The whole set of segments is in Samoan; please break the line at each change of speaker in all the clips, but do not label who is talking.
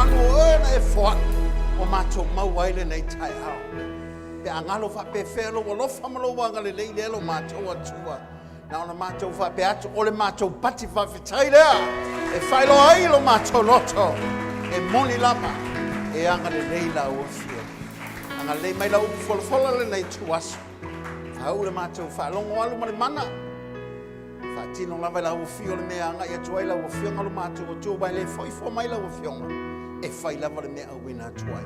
malu o oe na e foai ua matou maua ai lenei taeao. Pe a galo faapefea lou alofa ma lou agalelei lea lo matou Atua. Na ona matou faapea atu, o le matou pati faafetai lea e faailoa ai lo matou loto e moni lava e agalelei lau Afioga. Agalelei mai lau upu folafola lenei ituaso. Faauu le matou faalogo alu ma le mana. Faatino lava i lau Afio le mea agai atu ai lau Afioga lo matou Atua, aua e le foi fua mai lau Afioga, e fai lava le mea auina atu ai.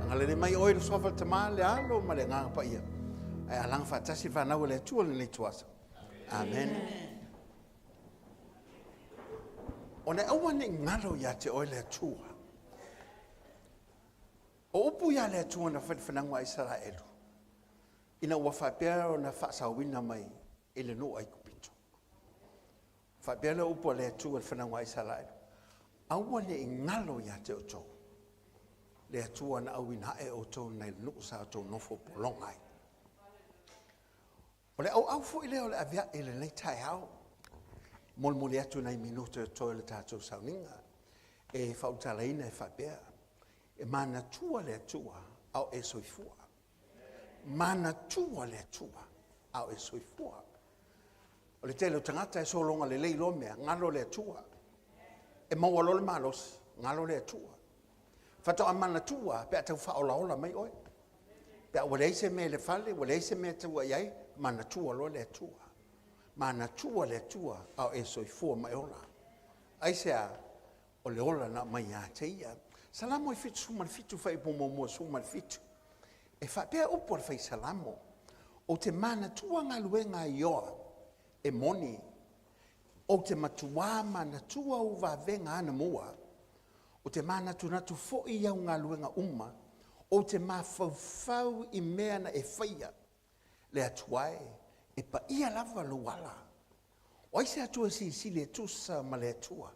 Agalelei mai oe i le suafa le Tama, le Alo ma le Agaga Paia, ae alaga faatasi le fanau a le Atua lenei ituaso. Amen. Ona e aua ne i galo ia te oe le Atua. O upu ia le Atua na fai i le fanauga a Isaraelu, ina ua faapea ona faasaoina mai i le nuu Aikupito. Faapea le upu a le Atua i le fanauga a Isaraelu, aua ne i galo ia te outou le Atua na auina ae outou nai le nuu sa outou nofo pologa ai. O le auau foi lea o le aveae i lenei taeao, molimoli atu nai minute o toe o le tatou sauniga e faautalaina e faapea, e manatua le Atua a o e soifua. Manatua le Atua a o e soifua. O le tele o tagata e sologa lelei loa mea, galo le Atua. E maua loa le malosi, galo le Atua. Faatoa manatua pe a tau faaolaola mai oe. Pe a ua leai se mea i le fale, ua leai se mea e taua i ai, manatua loa le Atua. Manatua le Atua a o e soifua ma e ola. Aisea? O le ola na aumai ia te ia. Salamo e 77 fuaiupu muamua 17. E faapea upu a le fai Salamo, Ou te manatua galuega a Ioa, e moni, ou te matuā manatua ou vavega anamua, ou te manatunatu foi i au galuega uma, ou te mafaufau i mea na e faia, le Atua e, e paia lava lou ala. O ai se Atua e silisili e tusa ma le Atua?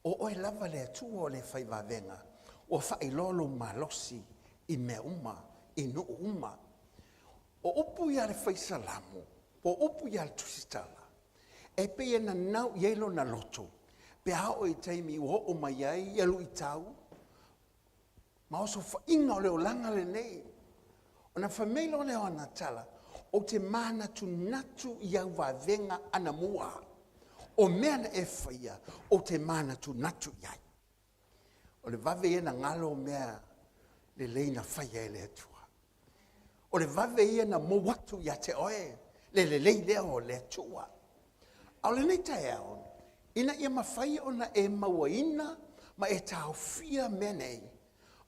O oe lava le Atua o le fai vavega, ua faailoa lou malosi i mea uma, i nuu uma. O upu ia a le fai Salamo, po o upu ia a le Tusitala, e pei e nanau i ai lona loto, pe a oo i taimi ua oo mai ai ia luitau, ma osofaiga o le olaga lenei. Ona fai mai loa lea o ana tala, Ou te manatunatu i au vavega anamua, o mea na e faia, ou te manatunatu i ai. O le vave ia na galo mea lelei na faia e le Atua. O le vave ia na mou atu ia te oe le lelei lea o le Atua. A o lenei taeao, ina ia mafai ona e mauaina ma e taofia mea nei,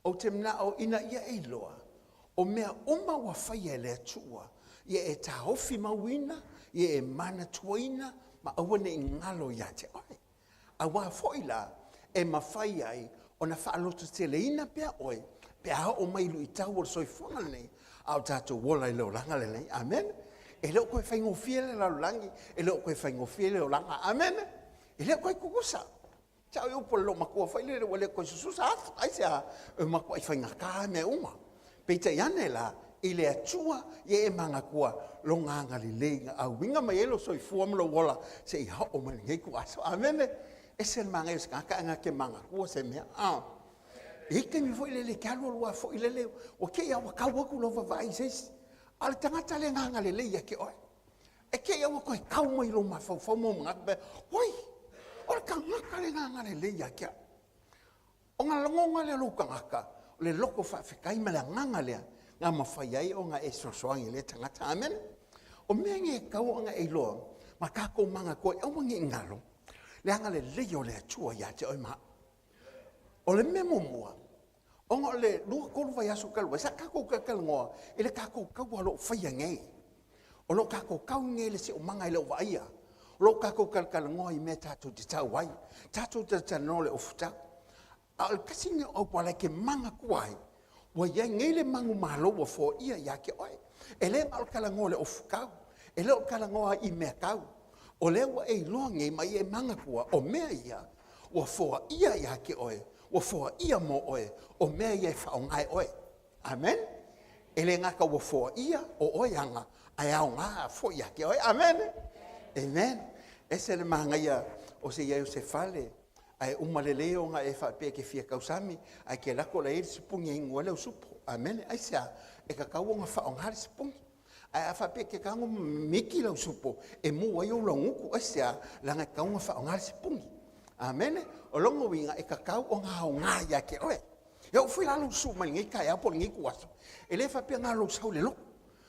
ou te manao ina ia e iloa, o mea uma ua faia e le Atua, ia e taofi mauina, ia e manatuaina, ma aua ne i galo ia te oe. Aua foi la e mafai ai ona faalototeleina pea oe pe a oo mai i luitau o le soifuaga lenei, a o tatou ola i le olaga lenei. Amene. E le o toe faigofie le lalolagi, e le o toe faigofie le olaga. Amene. E le o toe tutusa. Tau i upu a le loomatua foi lele ua le toe sususa atu. Aisea? E matuai faigata mea uma. Peitai ane la, i le Atua ia e manatua lona agalelei na auina mai ai lou soifua ma lou ola seia oo mai lenei ituaso. Amene. Ese le manaia o se tagata ae na te manatua se mea. Ah. E i ai taimi foi lele e te alu alu lava foi lele, ua te i lava ua tau atu lau vaavaai i se isi. A o le tagata lea na agalelei ia te oe. E te i lava ua toe tau mai i lou mafaufau ma ou manatu, oi, o le tagata lea na agalelei ia te au. Ona lagona lea o lou tagata, o le loto faafetai ma le agaga lea na mafai ai ona e fesoasoani i lea tagata. Amene. O mea nei e tatau ona e iloa ma tatou manatua e aua ne i galo le agalelei o le Atua ia te oe ma au. O le mea muamua, ona o le 2, 3 vaiaso talu ai, sa tatou talatalanoa i le tatou taua o lo o faia nei. O lo o tatou tau nei i le siomaga e le o vaaia. O lo o tatou talatalanoa i mea tatou te tau ai. Tatou talatalanoa i le ofutau. A o le tasi lenei o auala e te manatua ai, ua i ai nei le manumalo ua foia ia te oe. E le na o le talanoa i le ofutau, e le o le talanoa i mea tau. O lea ua e iloa nei ma ia e manatua, o mea ia ua foaia ia te oe, ua foaia mo oe, o mea ia e faaaoga e oe. Amen. E le gata ua foaia o oe aga, ae aoga foi ia te oe. Amen. Amen. Ese le manaia o se i ai o se fale. Ae uma lelei ona e faapea e te fia tausami, ae te alu atu o la e i ai le sipuni e inu ai lau supo. Amene. Aisea? E tatau ona faaaoga le sipuni. Ae a faapea e te tago ma mimiti lau supo e mu ai ou laugutu, aisea? Leaga e tatau ona faaaoga le sipuni. Amene. O lona uiga e tatau ona aoga ia te oe. E oo foi la lou susu mai lenei taeao po o lenei ituaso, e le faapea na o lou sau i le lotu,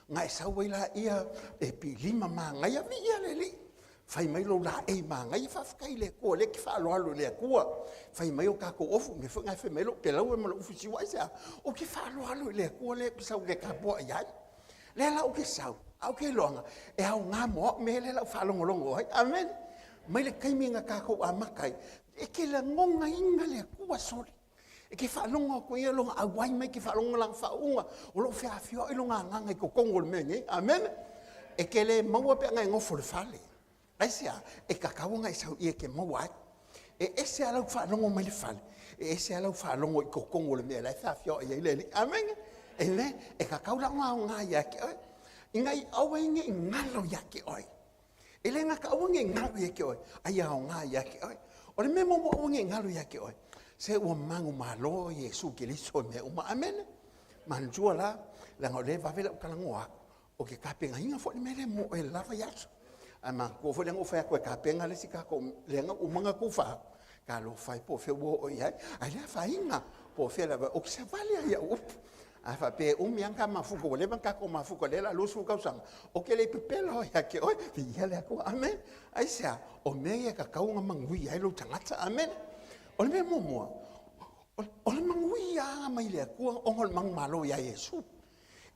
na e sau ai laia e pilima manaia, viia le Alii, fai mai lou laei manaia, faafetai i le Atua o lea e te faaaloalo i le Atua, fai mai o tatou ofu, o le mea foi lena e fai mai ai lou peleue ma lou ufi siua, aisea? Ou te faaaloalo i le Atua lea ou te sau e tapuai ai. O lea la ou te sau, ae ou te iloaina e aoga mo au mea lea o le a ou faalogologo ai. Amene. Mai le taimi na tatou amata ai, e te lagonaina le Atua sole. E te faalogo atu ia lona auai mai, e te faalogo lana faauuga, o lo o feafioai lona agaga i totonu o le mea nei. Amene. E te le maua pe ana e nofo i le fale. Aisea? E tatau ona e sau i e te maua ai. E ese lava lau faalogo mai le fale, e ese lava lau faalogo i totonu o le mea la e feafioai ai le Alii. Amene. Amen. E tatau la ona aoga ia te oe, ina ia aua ai ne i galo ia te oe. E le gata aua ne i galo ia te oe, a ia aoga ia te oe. O le mea muamua aua ne i galo ia te oe, se ua manumalo Iesu Keriso i mea uma. Amene. Manatua la, leaga o lea e vave lau talanoa atu, o ke tapenaina foi le mea lea mo oe le la vaiaso. Ae manatua foi lea na ou fai atu e tapena le isi tatou lea na uma ona tufa, talofa e po o fea ua oo i ai, ae le afaina po o fea lava, ou te savali lava i au upu. A faapea e umi lava ona ta mafuta, ua leva ona tatou mafuta, o lea o le a 20 tausaga, ou te le i pepelo ia te oe, viia le Atua, amene. Aisea? O mea ia e tatau ona manuia ai lou tagata, amene. O le mea muamua, o le manuia lava mai le Atua ona o le manumalo ia Iesu.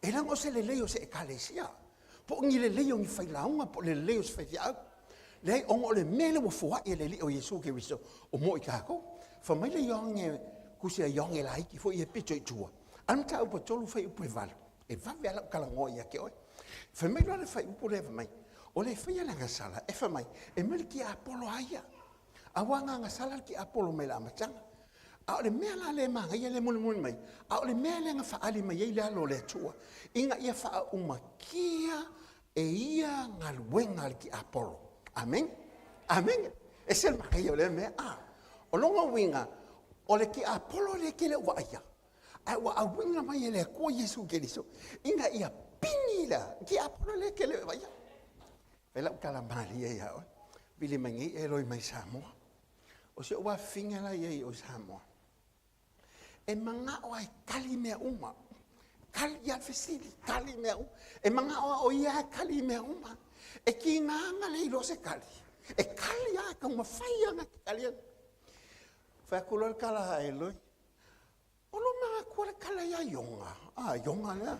E leaga o se lelei o se ekalesia, po o ni lelei o ni failauga, po o le lelei o se faifeau. Leai, ona o le mea lea ua foai e le Alii o Iesu Keriso o mo i tatou. Fai mai le Ioane, tusi a Ioane laiti foi ia e pito i tua, a le mataupu e 3 fuaiupu e 8, e vave lava lau talanoa ia te oe. Fai mai loa le fuaiupu lea fai mai, o le faia le agasala, e fai mai, e mai le tiapolo a ia. Aua na agasala le tiapolo mai le amataga. A o le mea la lea e manaia lea e mulimuli mai, a o le mea lea na faaali mai ai le alo o le Atua, ina ia faaaumatia e ia galuega a le tiapolo. Amene. Amene. E ese le manaia o lea mea. A, o lona uiga, o le tiapolo lea e te le o vaaia, ae ua auina mai e le Atua Iesu Keriso, ina ia pini le tiapolo lea e te le o vaaia. Fai lau tala malie ia oe, vili mai nei e loi mai Samoa. O si ou afafine la ia i o i Samoa, e manao lava e tali mea uma. Tali lava le fesili, tali mea uma. E manao lava o ia e tali mea uma. E tiga ona le iloa se tali. E tali lava, e taumafai lava na te tali atu. Fai atu loa le tala a Eloi, O lou manatua le tala ia Iona, a Iona lea.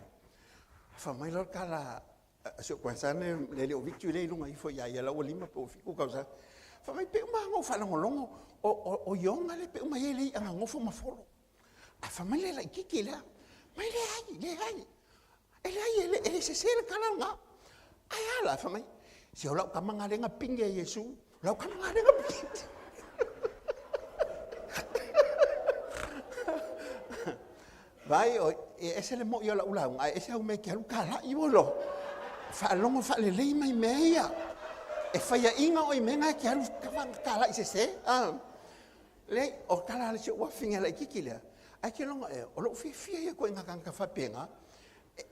Fai mai loa le tala a si ou grandson le alii o Victory lea i luga ifo ia ia la ua 5 po o 7 tausaga. Fai mai pe uma ona ou faalogologo o Iona lea pe uma i ai le i'a gagofo ma folo. Ae fai mai le laitiiti lea, mai leai, leai. E leai, e le sese le tala lena. Ae a la, fai mai, se o lau tama lena lea na pine e Iesu, o lau tama lena lea na pine. Vai, o, e ese le moi o lau lauga, ae ese au mea e te alu talai ua loa. Faalogo faalelei mai mea ia. E faiaina oe i mea na e te alu talai sese. Ah. Leai, o tala a le si ou afafine laitiiti lea, ae te iloga ea, o lou fiafia ia ituaiga tagata faapena,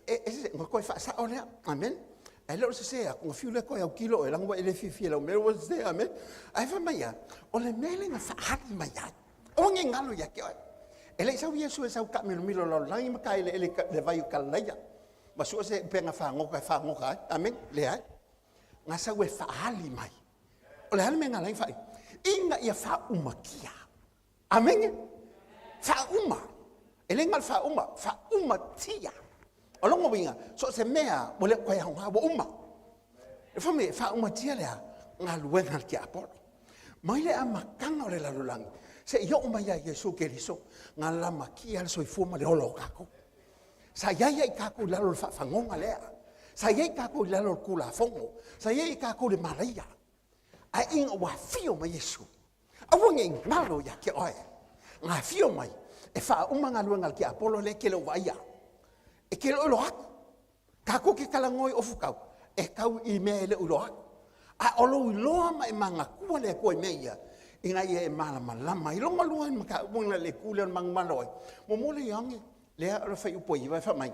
e, na toe faasao lea, amen. Ae le o le sese atu, na fiu lea toe autilo oe, leaga ua e le fiafia i lau mea ua sese, amen. Ae fai mai a, o le mea lea na faaali mai ai, aua ne i galo ia te oe. E le i sau Iesu e sau taamilomilo i le lalolagi ma taeleele i le vai o Kalilaia, ma sue se upega fagota e fagota ai, amen, leai. Na sau e faaali mai O le a le mea na ala ai ona faaali? Ina ia faaumatia. Amene. Faauma. E le na o le faauma, faaumatia. O lona uiga, so o se mea ua le o toe aoga, ua uma. E fai mai, faaumatia le a? Galuega a le tiapolo. Mai le amataga o le lalolagi, seia oo mai ia Iesu Keriso, na lamatia le soifua ma le ola o tatou. Sa i ai ai tatou i lalo o le faafagoga lea. Sa i ai tatou i lalo o le Tulafono. Sa i ai tatou i le malaia. Ae ina ua afio mai Iesu, aua ne i galo ia te oe. Na afio mai e faauma galuega a le tiapolo lea e te le o vaaia. E te le o iloa atu. Tatou te talanoa i ofutau, e tau i mea e le o iloa atu. A o lou iloa ma e manatua le Atua i mea ia, Ina ia e malamalama ai loma lua i mataupu na le ku lea o le manumalo ai. Muamua le ioange, lea o le fuaiupu 9 e fai mai,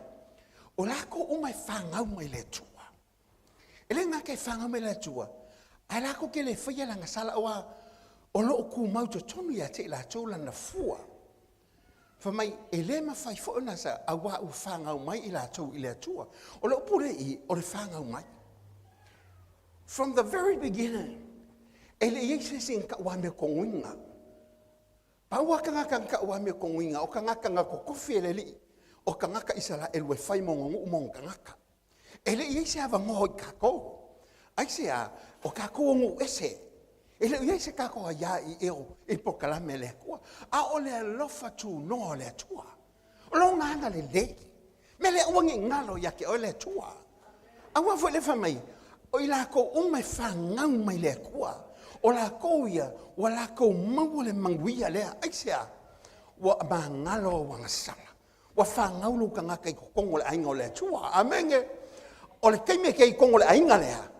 o latou uma e fanau mai le Atua. E le gata e fanau mai le Atua, ae latou te le faia le agasala aua o lo o tumau i totonu ia te i latou lana fua. Fai mai, e le mafai foi ona sa, aua ua fanau mai i latou i le Atua. O le upu lea i i, o le fanau mai. From the very beginning, e le i i ai se isi na tauamiotonuina. Pau lava tagata na tauamiotonuina, o tagata na totofi e le Alii, o tagata Isaraelu e fai ma ona nuu ma ona tagata. E le i i ai se avanoa i tatou. Aisea? O tatou o nuu ese. E le o i ai se tatou aia i eo i le polokalame a le Atua. A o le alofa tunoa o le Atua. O lona agalelei. Mea lea aua ne i galo ia te oe le Atua. Aua foi le fai mai, o i latou uma e fanau mai le Atua, o latou ia, ua latou maua le manuia lea. Aisea? Ua magalo au agasala. Ua fanau lou tagata i totonu o le aiga o le Atua. Amene. O le taimi e te i totonu o le aiga lea,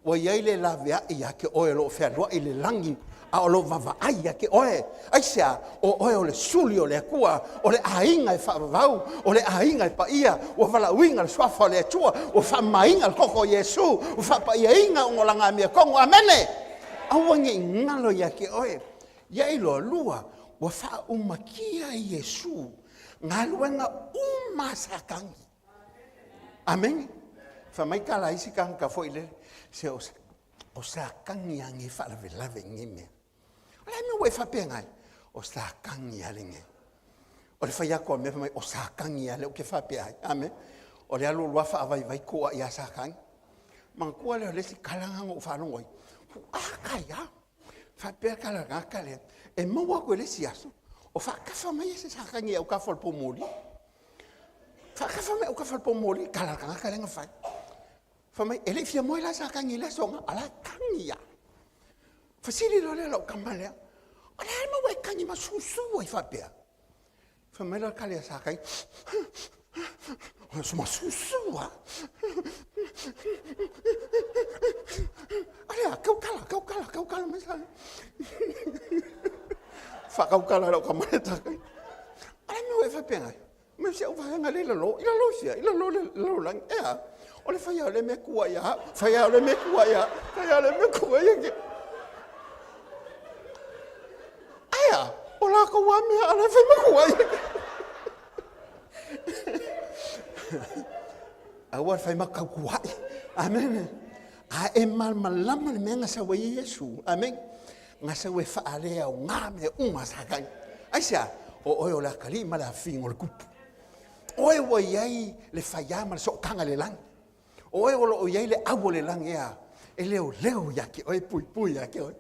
ua i ai le laveai ia te oe o lo o fealuai i le lagi a o lo o vaavaai ia te oe. Aisea? O oe o le suli o le Atua, o le aiga e faavavau, o le aiga e paia, ua valaauina le suafa o le Atua, ua faamamaina le toto o Iesu, ua faapaiaina ona o lana amiotonu. Amene! Aua ne i galo ia te oe. Ia iloa, lua, ua faaumakia e Iesu galuega uma a Satani. Amene. Fai mai tala a isi tagata foi lele, se o, o Satani lava nei e faalavelave i nei mea. O le a le mea ua e faapea ai? O Satani lava lenei. O le fai atu a mea fai mai, o Satani lava lea ou te faapea ai. Amene. O le alu alu lava faavaivai toa ia Satani. Manatua lea o le isi tala lena na ou faalogo ai. A kai a. Faapea tala gata lea, e maua atu i le isi aso, o faatafa mai se Satani i autafa o le poumoli. Faatafa mai autafa o le poumoli, tala le tagata lea na fai. Fai mai, e le i fia moe la Satani i le aso na, a la e kagi ia. Fesili loa lea lau tama lea, o le a le mea ua e kagi masusu ai faapea? Fai mai la kale a Satani, masusu lava. A lea, kaukala, kaukala, kaukala mai Satani. Faakaukala lau tama lea Satani. A le mea ua e faapea ai? Me si au vaega le i lalo, i lalo i fea, i lalo le lalolagi, e a? O le fai lava o le mea kua ia au, fai lava o le mea kua ia au, fai lava o le mea kua ia au. Ae a? O lakou lava mea a o la e fai ma kua ia. Aua le fai ma tautua'i. Amene. A e malamalama le mea na sau ai Iesu. Amene. Na sau e faaleaoga mea uma a Satani. Aisea? O oe o le atalii ma le afafine o le tupu. O oe ua i ai le faiā ma le sootaga i le lagi. O oe o lo o i ai le au o le lagi e a? E leoleo ia te oe, e puipui ia te oe.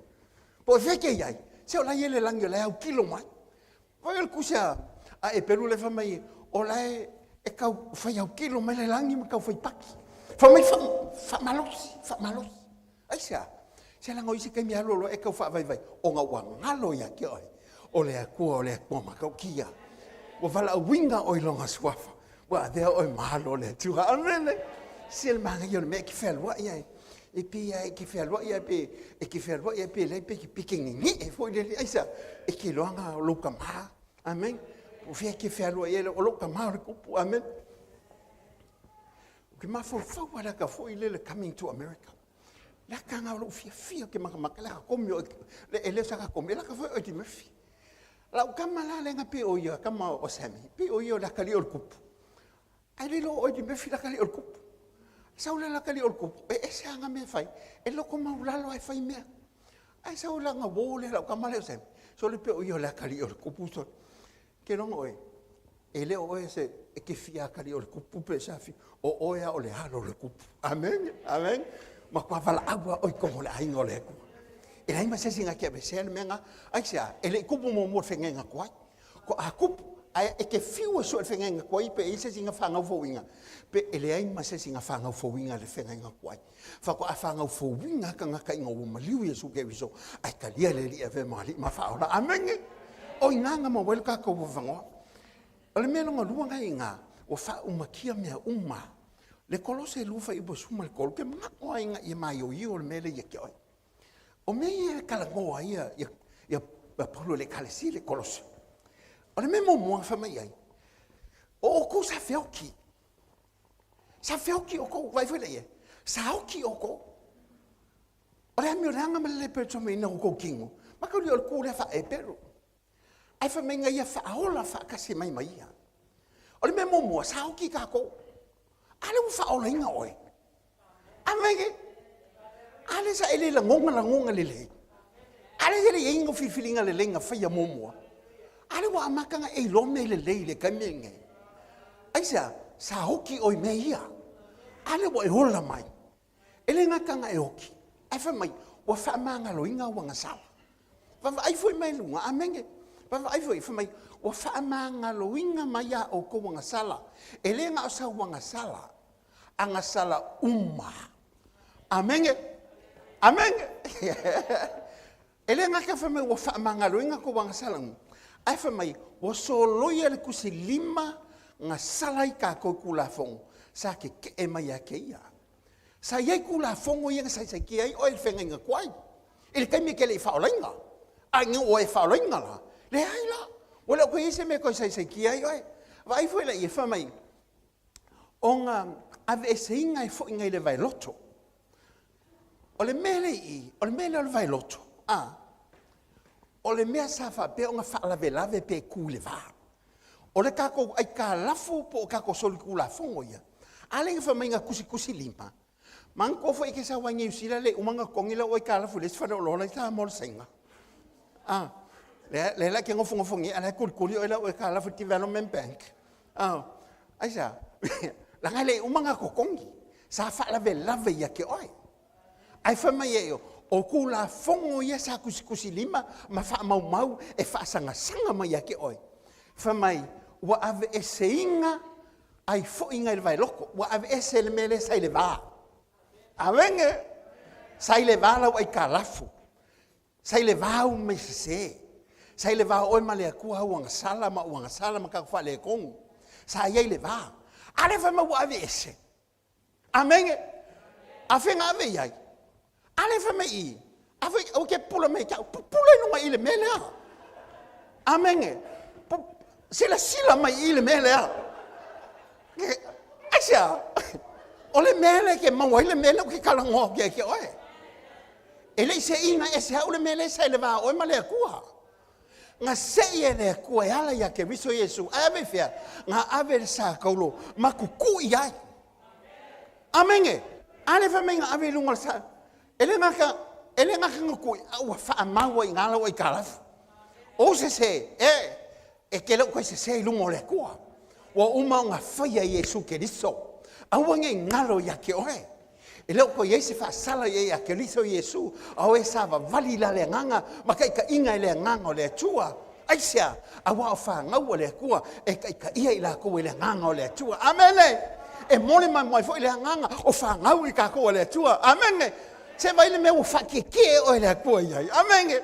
Po o fea e te i ai? Se o la e i ai le lagi o la e autilo mai. Fai o le tusi a Eperu lea fai mai, o la e e tau fai autilo mai le lagi ma tau fai paki. Fai mai faamalosi, faamalosi. Aisea? Se leaga o isi taimi alu loa e tau faavaivai, ona ua galo ia te oe, o le Atua o le Atua matautia. Ua valaauina oe i lona suafa, ua avea oe ma alo o le Atua. Amene. Se le manaia o le mea e te fealuai ai. E pei lava e te fealuai ai pe e te fealuai ai pe leai pe pe te nene'e foi lele. Aisea? E te iloa na o lou tama. Amen. Po o fea e te fealuai ai, o lou tama o le tupu. Amen. Ou te mafaufau lava i le ata foi lele Coming to America. Le ata lena o lou fiafia ou te matamata, le ata komi o e le o saka komi, e laka foi o Eddie Murphy. Lau tama la lea na pei o ia, tama o Sammy, pei o ia o le atalii o le tupu. Ae le iloa o Eddie Murphy le atalii o le tupu. Sau le atalii o le tupu, e ese lava ana mea e fai, e loto maulalo lava e fai mea. Ae sau lana uo lea lau tama lea o Sammy, sole pei o ia o le atalii o le tupu sole. Ke logo oe, e le o oe se e ke fia atalii o le kupu pe sa fia, o oe a o le alo o le kupu. Amen, amen. Matua valaau a oe i totonu o le aiga o le Atua. E leai ma se isi na te aveesea le mea na. Aisea? E le i kupu muamua le feagaiga tuai. Ko a kupu, ae e te fiu e sue le feagaiga tuai pe i ai se isi na fanau fouina. Pe e leai ma se isi na fanau fouina le feagaiga tuai. Faatoa fanau fouina tagata ina ua maliu Iesu Keriso, ae talia le Alii e avea ma Alii ma Faaola. Amene! O i ina na maua ai le tatou avanoa. O le mea lona lua na i ina, ua faaumakia mea uma. Le Kolose 2 fuaiupu 13, ou te manao lava ina ia maioio le mea lea ia te oe. O mea ia e talanoa ai Ia Paulo i le Ekalesia i le Kolose. O le mea muamua na fai mai ai, o outou sa feoti. Sa feoti outou, vaai foi lea i ai. Sa oti outou. O le amioleaga ma le le peretsomeina o outou tino, mataulia o le tu lea faa-Eperu. Ae fai mai na ia faaola faatasi mai ma ia. O le mea muamua, sa oti tatou. A lea ua faaolaina oe. Amene. A lea sa e le lagona lagona lelei. A lea e le i ai ni filifiliga lelei na faia muamua. A lea ua amata ona e iloa mea lelei i le taimi lenei. Aisea? Sa oti oe i mea ia. A lea ua e ola mai. E le gata na e oti, ae fai mai, ua faamagaloina au agasala. Vaavaai foi mai luga, amene. Vaavaai foi, fai mai, ua faamagaloina mai a outou agasala. E le na o sau agasala, agasala uma. Amene, amene. E le gata fai mai ua faamagaloina tou agasala uma, ae fai mai ua soloia le tusi lima na sala ai tatou i Tulafono sa tetee mai ia te ia. Sa i ai Tulafono ia na saisaitia ai oe i le feagaiga tuai i le taimi e te le i faaolaina. A ina ua e faaolaina la, leai la, ua le o toe i ai se mea e toe saisaitia ai oe. Vaai foi laia, fai mai, ona aveeseina e fo'iga i le vaeloto. O le mea lea i i, o le mea lea o le vaeloto, a, o le mea sa faapea ona faalavelave pe tu i le va. O le tatou aitalafu po o tatou solitulafono ia, a lea na fai mai na tusitusilima, manatua foi e te sau lava i Niu Sila le i uma ona totogi lau aitalafu i le isi faleoloa la e i Samoa o le Saina. A, lea la e te nofonofo nei a o la e tulituli oe i lau aitalafu i le Development Bank. Aisea? Leaga e le i uma ona totogi, sa faalavelave ia te oe. Ae fai mai e o Tulafono ia sa tusitusilima ma faamaumau e faasagasaga mai ia te oe. Fai mai, ua aveeseina ai fo'iga i le vaeloko, ua aveese le mea lea sa i le va. Amene. Sa i le va lau aitalafu. Sa i le va au mea sese. Sa i le va o oe ma le Atua au agasala ma ou agasala ma tatou faaletonu. Sa i ai le va. A lea fai mai ua aveese. Amene. A fea na ave i ai? A lea fai mai i i. Ave, aua te pupula mai ia te au. Pupula i luga i le mea lea. Amene. Silasila mai i le mea lea. Aisea? O le mea lea e te maua ai le mea lea ou te talanoa atu ia te oe. E le i seiina ese au le mea lea sa i le va o oe ma le Atua. Na sei e le Atua e ala ia Keriso Iesu. Ae ave i fea? Na ave i le sakaulo ma tutui ai. Amene. A lea fai mai na ave i luga o le sa. E le gata, e le gata na tui, a ua faamau ai i ina lau aitalafu. O ou sese, e, e te le o toe sese i luma o le Atua. Ua uma ona faia e Iesu Keriso. Aua ne i galo ia te oe. E le o toe i ai se faasala i ai ia Keriso Iesu, a o e savavali la le agaga ma taitaiga e le agaga o le Atua. Aisea? Aua o fanau a le Atua e taitaia i latou e le agaga o le Atua. Amene! E mole mai foi le agaga o fanau i tatou a le Atua. Amene! Se vai le mea ua faatietie oe le Atua i ai. Amene!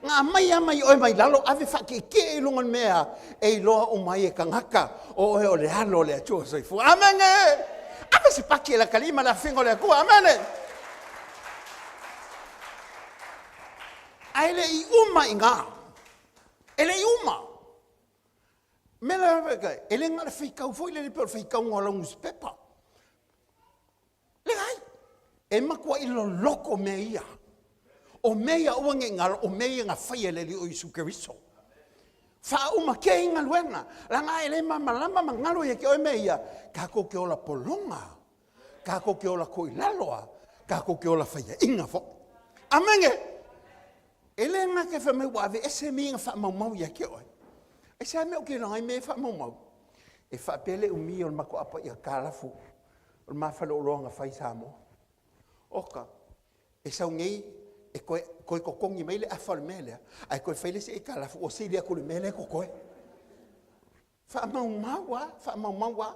Na aumai lava mai oe mai lalo, ave faatietie i luga o le mea e iloa uma ai e tagata o oe o le alo o le Atua soifua. Amene! Ave se paki e latalima le afiga o le Atua. Amene! Ae le i uma i ina. E le i uma. Mea la, e le na o le faitau foi lele pei o le faitauga o lau nusipepa. Leai, e matuai loloto mea ia. O mea ia aua ne i galo, o mea ia na faia e le Alii o Iesu Keriso. Faauma kei galuega, leaga e le malamalama ma galo ia te oe mea ia, tatou te ola pologa, tatou te ola toilalo, tatou te ola faiaina foi. Amene! E le gata e fai mai ua aveese mea ia na faamaumau ia te oe. Aisea mea ou te iloa ai mea ia faamaumau? E faapea le umi o le matou apa ia talafu o le ma faleoloa na fai i Samoa. Oka, e sau nei e toe, toe totogi mai le afa o le mea lea, ae toe fai le isi aitalafu ua sili atu le mea lea e totoe. Faamaumau lava, faamaumau lava.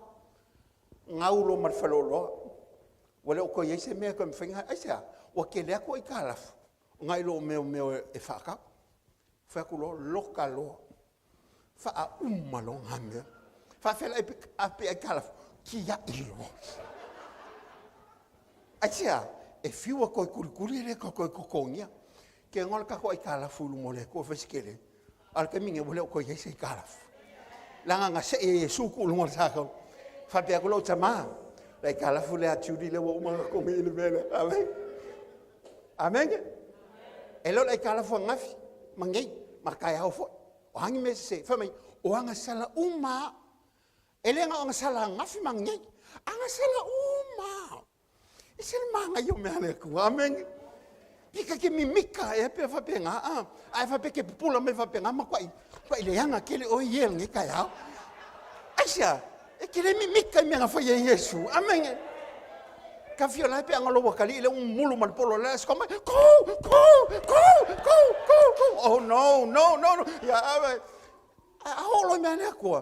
Gau loa ma le faleoloa. Ua le o toe i ai se mea e toe mafai ona... Aisea? Ua tele atu aitalafu nai lo mea o mea e faatau. Fai atu loa, loka loa. Faauma loa na mea. Faafefea la e aitalafu? Tiai loa. Aisea? E fiu e toe tulituli e le toe totogia. Ke igoa le tatou aitalafu i luma o le Atua e fai si tele, a o le taimi lenei ua le o toe i ai se aitalafu. Leaga na see e Iesu tuu i luga o le sa, faapea atu lou tama, o le aitalafu lea a Judy lea ua uma ona totogi le mea lea. Amene. E le o le aitalafu ananafi ma nei ma taeao foi. O a ni mea sese? Fai mai, o agasala uma lava. E le na o agasala ananafi ma ananei, agasala uma lava. E ese le manaia o mea a le Atua. Amene. Pe ta te mimita ea pe faapena, a? A e faapea e te pupula mai faapena, matuai leaga tele oe ia i lenei taeao. Aisea? E te le mimita i mea na fai e Iesu. Amene. Tafio la pe ana lou atalii lea ua mumulu ma le polo lea siko mai, go, go, go, go, go, go. Oh no, no, no, no. Ia, a, A oo loa i mea a le Atua,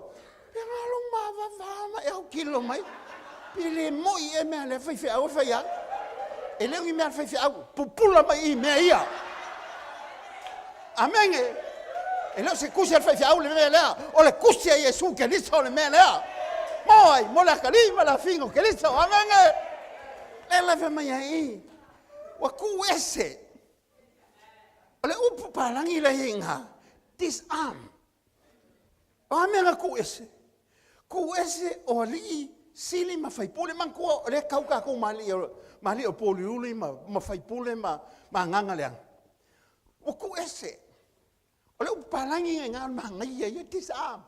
pe na lou mavava ma e autilo mai, pe le moi ea mea a le faifeau e fai ai. E le o ni mea a le faifeau, pupula mai i mea ia. Amene. E le o se tusi a le faifeau le mea lea, o le tusi a Iesu Keriso le mea lea. Mo ai, mo le atalii ma le afiga o Keriso. Amene. Lea la e fai mai ai i, ua tuu ese. O le upu palagi la i ina, disarm. O a mea na tuu ese? Tuu ese o alii sili ma faipule. Manatua o lea tau tatou ma alii o, ma alii o pouliuli ma, ma faipule ma, ma agaga leaga. Ua tuu ese. O le upu palagi na ina o le manaia ia, disarm.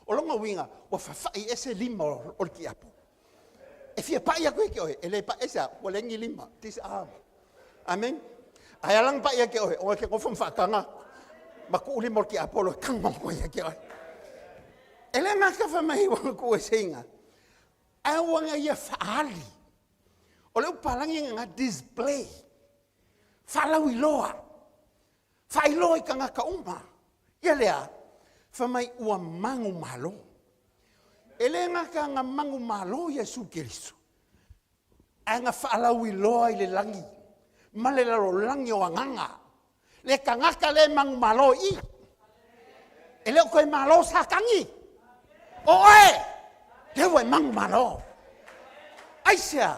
O lona uiga, ua fafai ese lima o le tiapo. E fia pai atu ia te oe, e le pai, aisea? Ua leai ni lima, disarm. Amen. Ae ala ona pai ia te oe, ona e te nofo ma faataga ma tuu lima o le tiapolo e tago atu ai ia te oe. E le gata fai mai ua tuueseina, ae ua na ia faaali. O le upu palagi na display, faalauiloa. Faailoa i tagata uma. Ia lea, fai mai ua manumalo. E le gata na manumalo Iesu Keriso, ae na faalauiloa i le lagi ma le lalolagi o agaga. Le tagata lea e manumalo i i. E le o toe malo Satani. O oe, lea ua e manumalo. Aisea?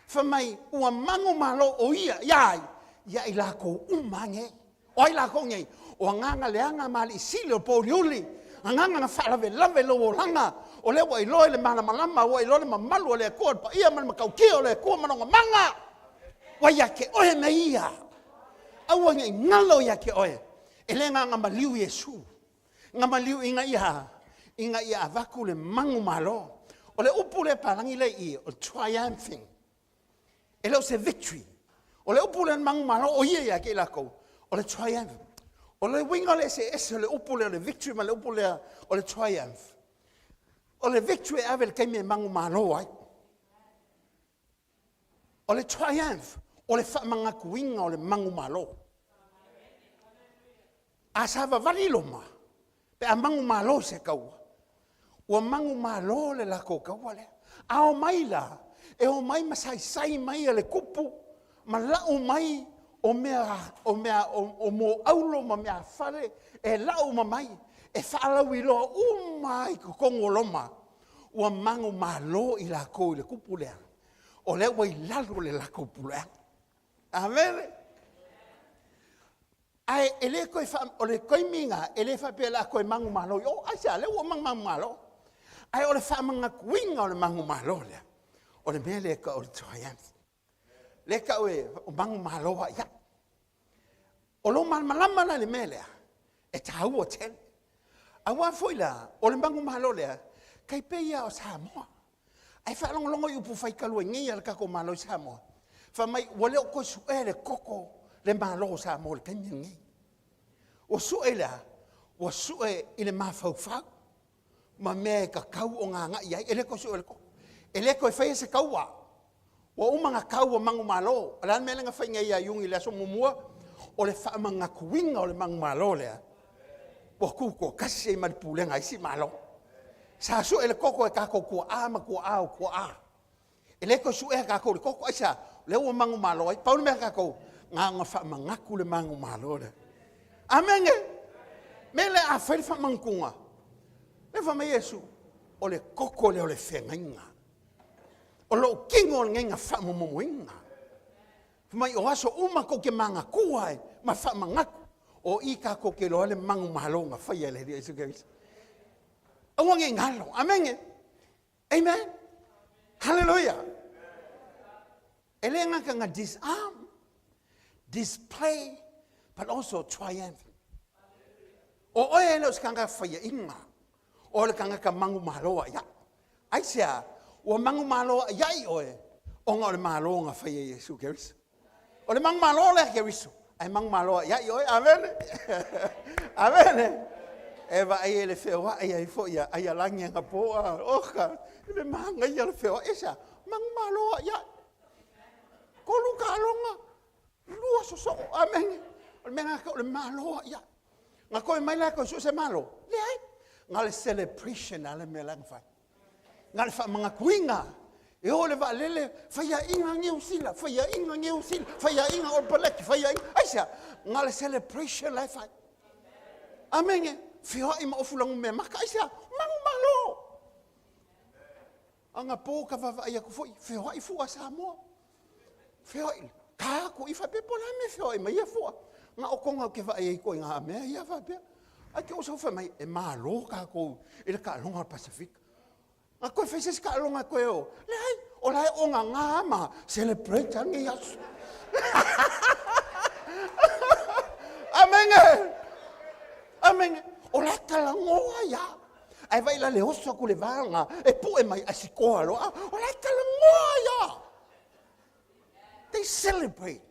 Fai mai, ua manumalo o ia, ia ai? Ia i latou uma nei. O ai latou nei? O agaga leaga ma alii sili o pouliuli, agaga na faalavelave i lou olaga, o lea ua iloa i le malamalama, ua iloa le mamalu o le Atua, le paia ma le matautia o le Atua ma lona mana. Ua ia te oe mea ia. Aua ne i galo ia te oe. E le na ona maliu Iesu. Na maliu ina ia, ina ia avatu le manumalo. O le upu lea palagi lea i i, o le triumphing. E le o se victory. O le upu lea manumalo o ia ia te i latou, o le triumph. O le uiga o le eseese o le upu lea o le victory ma le upu lea o le triumph. O le victory e ave i le taimi e manumalo ai. O le triumph, o le faamanatuina o le manumalo. A savavali Roma, pe a manumalo se taua, ua manumalo le latou taua lea. A omai la, e omai ma saisai mai a le tupu ma lau mai o mea, o mea, o moaulo ma meafale e lau uma mai, e faalauiloa uma ai i totonu o Roma, ua manumalo i latou i le tupu lea, o lea ua i lalo o le latou puleaga. Amene. Ae e le toe faa, o le taimi lena, e le faapea o le a toe manumalo i o. Aisea? Lea ua manumalo. Ae o le faamanatuina o le manumalo lea, o le mea lea e tau o le triumph. Lea e tau e manumalo ai au. O lou malamalama la i le mea lea, e taua tele. Aua foi la, o le manumalo lea, tai pei lava o Samoa. Ae faalogologo i upu fai talu ai nei a le tatou Malo i Samoa, fai mai ua le o toe suea le koko le Malo o Samoa i le taimi lenei. Ua sue i le a? Ua sue i le mafaufau ma mea e tatau ona agai i ai. E le toe sue le koko. E le toe faia se taua. Ua uma ona tau ua manumalo. O le a le mea lea na fai nei ia Iuni i le aso muamua? O le faamanatuina o le manumalo lea ua tutoatasi ai ma le pulega a isi Malo. Sa sue le koko e tatou tuaa ma tuaa o tuaa. E le toe suea tatou i le koko. Aisea? O lea ua manumalo ai. Pau le mea a tatou, na ona faamanatu le manumalo lea. Amene! Mea lea a fai le faamanatuga, lea fai mai Iesu, o le koko lea o le feagaiga. O lou tino lenei na faamomomoina. Fai mai o aso uma kou te magakua ai ma faamanatu, o i tatou te iloa ai le manumalo na faia e le Alii Iesu Keriso. Aua ne i galo. Amene. Amen. Hallelujah. E le gata na disarm, display, but also triumph. O oe e le o se tagata faiaina, o le tagata manumalo ai ai. Aisea? Ua manumalo ai ai oe ona o le malo na faia e Iesu Keriso. O le manumalo lea Keriso, ae manumalo ai ai oe. Amene. Amene. E vaai e le feoai ai foi a ai alagi ana po a oka, le manaia le feoai. Aisea? Manumalo ai ai. Kolu kaloga, lua sosoo. Amene. O le mea lena o le malo ai ai. Na toe mai la toe sue se malo? Leai. Na o le celebration a le mea la na fai. Na o le faamanatuina. E o le vaalele, faiaina Niu Sila, faiaina Niu Sila, faiaina All Black, faiaina. Aisea? Na o le celebration la e fai. Amene. Feoai ma ofu lagu mea maka. Aisea? Manu malo. Anapo ka vaavaai atu foi, feoai fua Samoa. Feoai, ta atu i faapea po o le a mea feoai mai ia fua. Na o kona ou te vaai ai ituaiga mea ia faapea. Ae te ou fai mai, e malo tatou i le taaloga o le Pasefika. Na toe fai se isi taaloga e toe o. Leai, o la e ogaga ma celebrate lava lenei aso. Amene! Amene! O la e talanoa ia. Ae vaai la le oso atu le va lena e pue mai ae sikoa loa. O la e talanoa ia. They celebrate.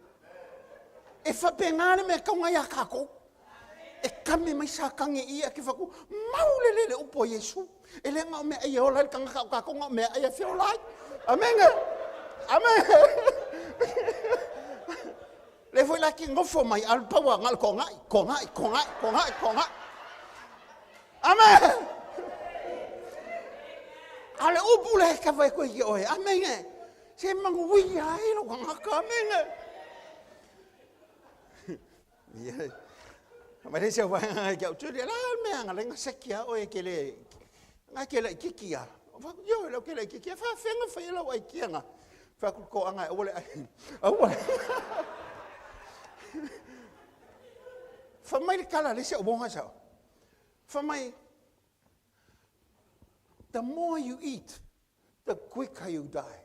E faapena le mea tau ia kākou. E kame mai Satani i ia ke whaku, mau le lele upu a Iesu. E le ngao mea ai e ola ai le tangata o kākou, ngao mea ai e feola ai. Amene. Amene. Le foi la ki ngofo mai a le paua ngā le kongai, kongai, kongai, kongai, kongai. Amen. A le upu le ka vai koe ki oe. Amen. Se manuia ai lou tagata. Amene. Ia. Mai le se vaega ke au tuli la mea nga lenga seki a oe ke le nga ke le kiki a. Fa yo le ke le kiki fa fenga fa lau ai kia nga. Fa ku ko anga au le au. Fa mai le kala le se o bonga sa. Fa mai the more you eat, the quicker you die.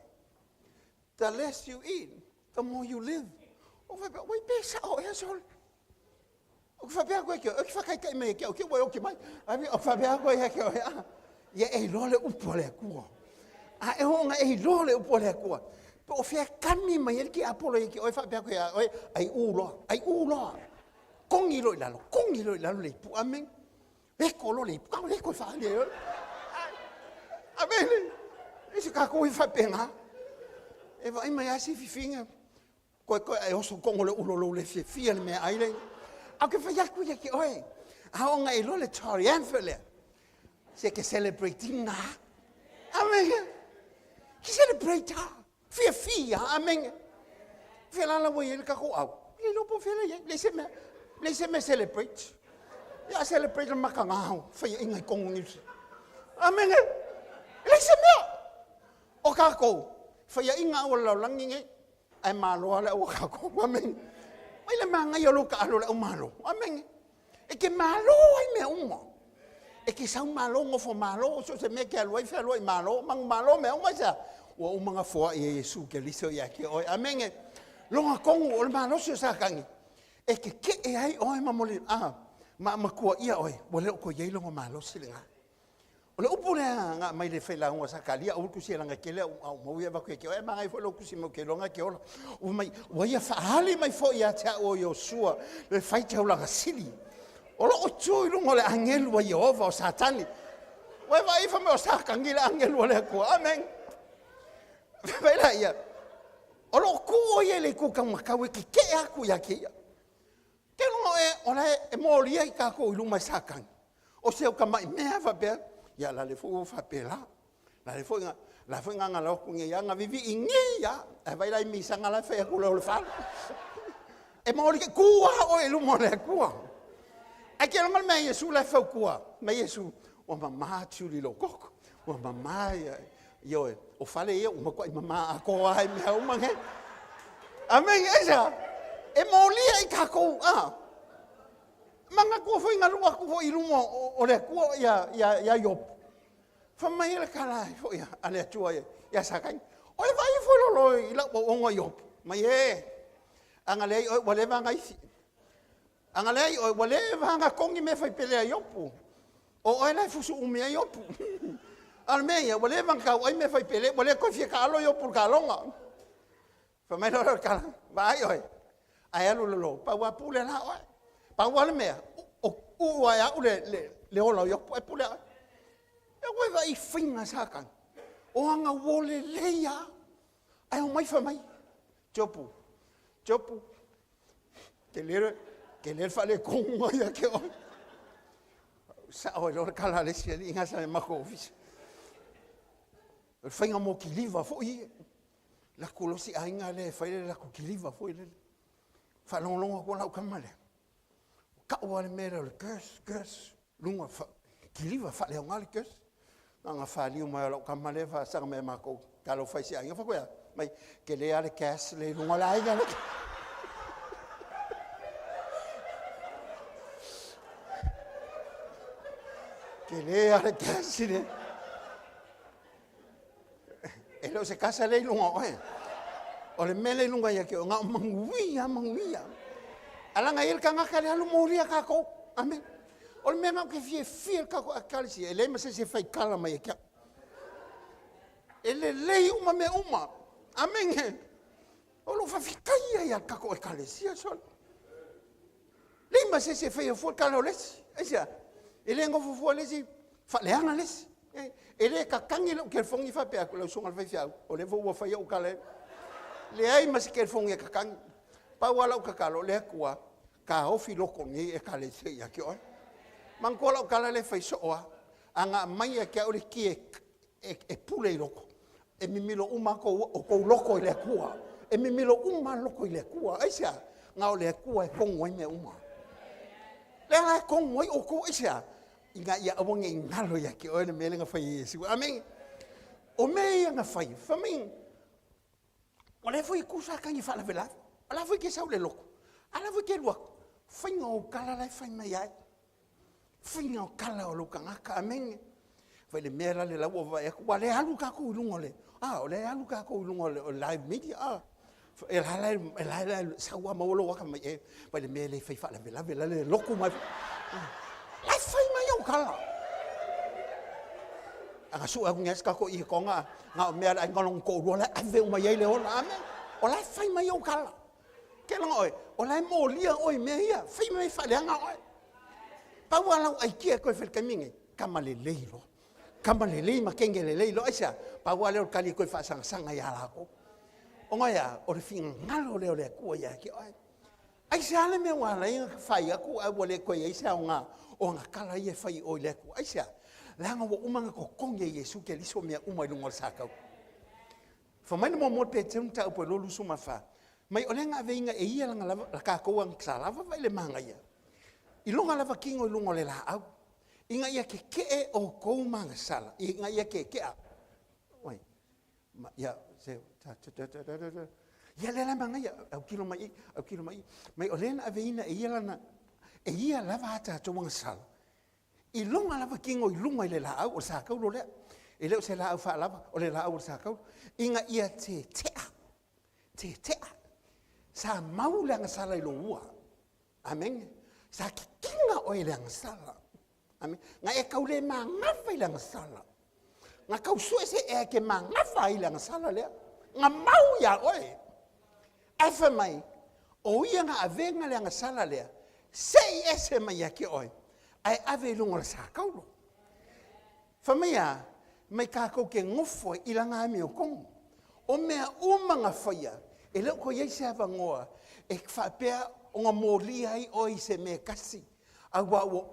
The less you eat, the more you live. O whai wai pe sa o ea sol. O whapea koe ke, o ki whakaitai mai e ke, o ke wai o ki mai. Ai o whapea koe e ke o hea. Ia e iloa le upu a le Atua. A e honga e iloa le upu a le Atua. Po o fea kami mai e ke apolo e ke oe whapea koe a oe, ai u loa, ai u loa. Kongi lo i lalo, kongi lo i lalo le ipu, amen. E kolo le ipu, kau le koe whaale e oe. Amen. E se kākou i whapena. E vai mai a si fifinga. Koe koe ai oso kongo le ulo lou le fiafia le mea ai le. Au ke whai aku ia ke oe. A o ngai lo le triumph lea. Se ke celebrating ngā. Amen. Ke celebrate ha. Fiafia, amene. Fea la la ua i ai le tatou au? Le iloa po o fea la i ai. Leai se mea, leai se mea celebrate. Ia a celebrate le makagao, faiaina i Kongo Niu Sila. Amene. Leai se mea. O tatou, faiaina au a le lalolagi nei, ae malo lava le au a tatou. Amene. Mai le manaia o lou taalo i le au malo. Amene. E te malo ai mea uma. E te sau malo, nofo malo, so o se mea e te alu ai, fealuai malo, manumalo, mea uma aisea? Ua uma ona foai e Iesu Keriso ia te oe. Amene. Loga tonu o le malosi o Satani, e kekeʻe ai oe ma moli, a, ma matua ʻia oe, ua le o toe i ai lona malosi lena. O le upu lea na aumai le failauga Sakalia, aua le tusi e laga tele au au mau ia avatu ia te oe, ae manaia foi lou tusi mai ou te iloa na te ola. Ua mai, ua ia faaali mai foi ia te au o Iosua le faitaulaga sili. O loo tu i luga o le agelu a Ieova o Satani. Ua e vaai fai mai o Satani le agelu a le Atua. Amen. Fai mai laia, o loo tu o ia i le itu taumatau e kekeʻe atu ia te ia. Te iloa oe, o la e molia i tatou i luma e Satani. O se au tamaʻi mea faapea, ia la le foi ua faapela. La le foi la foi nganga la ku ngi nga vivi i ngi ya. Ai vai lai misaga la fai aku le o le fale. E moli ke kua o e luma o le Atua. Ai ke longa le mea Iesu la e fautua. Mai Iesu, ua mamā tiuli lou koko. Ua mamā ia, ioe, o fale ia ua matuai mamā atoa ai mea uma nei. Amene, aisea? E molia i tatou, a. Manatua foi na alu atu foi i luma o le Atua ia Iopu. Fai mai le tala foi a le Atua ia Satani, oi vaai ifo lalo i lau auauna Iopu, mai e, a na leai oe ua leva ona isi. A na leai oe, ua leva ona togi mea faipele a Iopu. O oe la e fusu umi ai Iopu. A o le mea ia, ua leva ona tau ai mea faipele, ua le toe fia taalo Iopu i le taaloga. Fai mai loa lea o le tala, vaai oe, ae alu i lalo, pau lava pule la oe. Pau lava le mea, uu lava e au le ola o Iopu ae pule lava oe. E ua vaai i faiga a Satani, o ana uo lelei lava, ae omai fai mai, Iopu, Iopu, tele le faaletonu mai ia te oe. Sao ai loa le tala a le isi alii na sa i le matou ofisa. O le faiga mo kiliva foi ia. Alu atu loa si aiga lea e fai le latou kiliva foi lele. Faalogologo atu lau tama lea, tau lava le mea lea o le curse, curse, luga o kiliva, faaleaoga le curse. Na ona faliu mai lava o lau tama lea faasaga mai ia matou, talofa e i si aiga. Fai atu e a? Mai, tele lava le gas lea i luga o le aiga lea. Tele lava le gas lea. E le o se kasa lea i luga o oe. O le mea lea i luga ia te oe, na o manuia, manuia. Ae leaga e i ai le tagata lea e alu molia tatou. Amene. O le mea lena ou te fiafia ai i le tatou Ekalesia, e leai ma se isi e faitala mai ia te au. E lelei uma mea uma. Amene. O lou faafetai ia ia le tatou Ekalesia, sole. Leai ma se isi e faia fua le tala o le isi. Aisea? E le nofo fua le isi, faaleaga le isi. E le tatagi lau telefoni faapea atu, lau susuga i le faifeau, o lea foi ua fai au tala. Leai ma se telefoni e tatagi. Pau lava lau tatalo, le Atua, taofi loko o lenei ekalesia ia te oe. Manatua lau tala lea e fai soo lava, a na aumai ia te au le ki e pule i loko, e mimilo uma lava outou loko i le Atua. E mimilo uma lava loko i le Atua. Aisea? Na o le Atua e tonu ai mea uma. Lea la e tonu ai outou, aisea? Ina ia aua ne i galo ia te oe le mea lea na fai e Iesu. Amene. O mea ia na fai, fai mai, o lea foi e tu Satani e faalavelave. O la foi e te sau i le lotu, a o la foi e te alu atu, faiga o ou tala la e fai mai ai. Faiga o tala o lou tagata. Amene. Fai le mea la le la ua vaai atu, ua le alu tatou i luga o le, a, o lea e alu tatou i luga o le live media, a. E la la e la la e sau lava maua lou aka mai e, fai le mea le fai faalavelave la le lotu mai. La e fai mai au tala. A na sue atu nei se tatou i tonga, na o mea le aiga lona toalua la e ave uma i ai le ola. Amene. O la e fai mai au tala. Ke laga oe, o la e molia oe i mea ia, fai mai faaleaga oe. Pau lava lau aikia e toe fai i le taimi lenei, tama lelei loa. Tama lelei ma kenge lelei loa. Aisea? Pau lava lea o le tali e toe faasagasaga ia latou. Ona e a? O le finagalo lea o le Atua ia te oe. Aisea le mea ua ala ai ona fai atu ae ua le toe i ai se aoga o ana tala ia e fai i o i le Atua? Aisea? Leaga ua uma ona totogi e Iesu Keriso mea uma i luga o le sakau. Fai mai le muamua Peteru mataupu e 24, mai o lea na aveina e ia lana lava, la tatou agatsa lava vai le manaia, i lona lava kino i luga o le laau, ina ia keke'e outou magasala, ina ia keke'a, oi, ma, ia, se, ta, ta, ta, ta, ta, ta, ta, ia lea la manaia, autilo mai i, autilo mai i, mai o lea na aveina e ia lana, e ia lava a tatou agasala, I luga lava kino i luga i le laau, o le sakaulo lea. E le o se laau faalava, o le laau o le sakaulo. Ina ia tetea, tetea. Sa mau le agasala i lou ua. Amene. Sa kikina oe i le agasala. Amene. Na e tau le magafa i le agasala. Na tau sue se ea e te magafa ai i le agasala lea. Na mau iā oe. Ae fai mai, o ia na avega le agasala lea, sei ese mai ia te oe, ae ave i luga o le sakaulo. Fai mai a, mai tatou te nofo ai i lana amiotonu. O mea uma na faia, e le o toe i ai se avanoa e faapea ona molia ai oe i se mea e tasi, aua ua